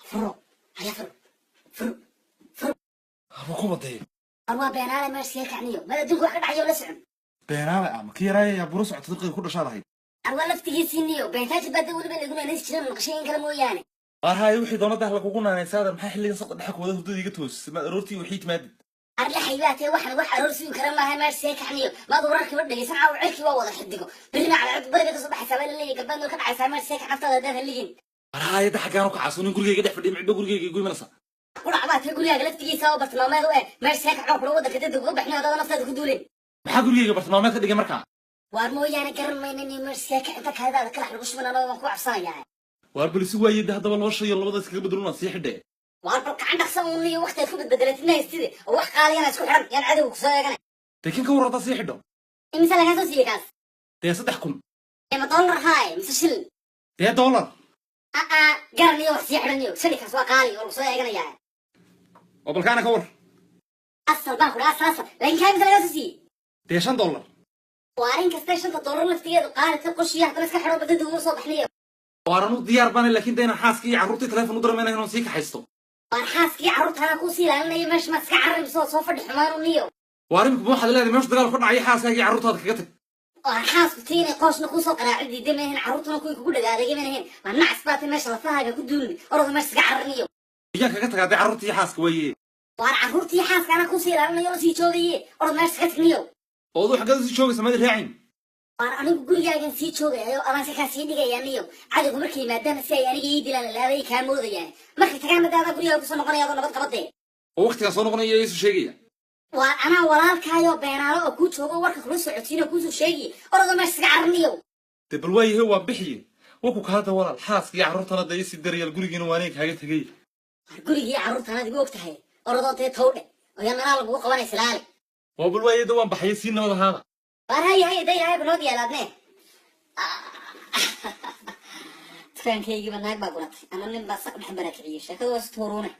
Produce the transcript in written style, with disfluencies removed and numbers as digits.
Furo haya, furo, furo, furo. Haba ku wadee. War waa beenaale, meesha iskaga kacniyo. Meel adduunka wax ka dhacayo la socon. Beenaale ama ki yaraaya buro socota dadka ku dhashaad ahayd. Ar waa laftigiisiiniyo beentaajid baa dee weliba lagu naanaysi jiran maqashay in kale mooyaane. Waar haye, wixii doonada lagugu naanaysaada, maxaa xilligan saqda dhexe kuwada hurdada iga toosisay? Maad aroortii wixii timaadid. Arlaxay baa tee, waxan wax aroor sugi kara maaha. Meesha iskaga kacniyo. Maad wararkiiba dhegeysan? Caawa cirkii waa wada xidigo, birina cadceed bariga kasoo baxaysaa baa laleeyahy, galbeedna ka dhacaysaa. Meesha iskaga kac, naftaada hadaad haligin. Waar haye, da xaggaan u kacaaso? Nin gurigayga dhex fadhiya micba gurigayga igu imanaysa. Qurac baa tee, gurigaaga laftigiisa oo bartilmaameed u eh. Meesha iskaga kac, kula waddanka degdeg uga baxniyo hadaada naftaada ku duulin. Maxaa gurigayga bartilmaameed ka dhigay markaa? Waar mooyaane garan mayna nin. Meesha iskaga kac, inta kaadidaada kalax lagu shuban anoo waan ku cabsanayaa. Waar balisi waaye de, haddaba laba shay oo labada iskaga bedelun aan sii xidhe. Waar bal gacan dhaqsan uun iyo waqti aad ku badbedelatid ma haystide, oo wax qaaliyana isku xidhan yaan cadowga kusoo eeganay. Dee kan ka war haddaa sii xidho. Imise lagaa soo siiyey kaas? Dee 3000. Ee ma dollar haaye mise shilin? Dee dollar. Aa garan iyo wax sii xidhan iyo shillinkaas waa qaali oo lagu soo eeganayaa. Oo balkaana ka war. Asal baan ku dhaha, asal asal, laakiin kaa imise lagaa soo siiyey? Dee $5. Waa arrin kasta $5 laftigeedu qaali ta qoshiya, haddana iska xidho badada ugu soo baxniyo. Waar anu diyaar baan, laakiin dee inaan xaaskii iyo carruurtii teleefon u dira mayna inaan sii kaxaysto. Waar xaaskii carruurtaana kuu sii ilaalinaya, meesha maad iska carari soo fadhi xumaanu niyo. Waar imika ma waxaad leedahay meesha dagaal ka dhacaya xaaskaaga iyo carruurtaada kaga tag? Waar xaasku tii inay qooshna kuusoo qaraaci diiday maahan, carruurtuna kuwii kugu dhagaadagay maahan. Waa nacas baa tay, meesha lafahaaga ku duulmi, orada meesha iska cararniyo. Iyaan kaga tagaa dee carruurtii iyo xaaska waaye? Waar carruurtii xaaska anaa kuusii ilaalinayo la sii joogaye, orad meesha iska tagniyo. Oo aduu xaggeed usii joogaysa? Maad raacin. Waar anigu gurigaagan sii joogayo, adaan si kaa sii dhigaya niyo. Cadowgu markay yimaadaana si ay aniga ii dilaan laabay kaa moodayaan, markay tagaan madaadaa gurigaaga kusoo noqonaya adoo nabad qabadee. Oo waqtigaan soo noqonaya iisu sheegaya. Waar anaa walaalkaayoo beenaalo oo kuu joogo, warka kula socotiin oo kuusoo sheegiye, orodoo meesha iska cararniyo. Dee bal waayahe, waan bixiye waku kaada walaal, xaaska iyo carruurtana dee isii daryaal, gurigiina waa aniga kaaga tegay. Waar gurigii carruurtanaad igu og tahay, orodoo dee tawdhe oo yaa meelaha lagugu qabanay silaale. Oo bal waaye de, waan baxaya, sii nabad ahaada. Waar haya haya, day haya banood yaalaadne. Dukaankaygiiba naag baa guratay ama nin baa saq dhex barakiciyey, sheekadu waa is tuuruune.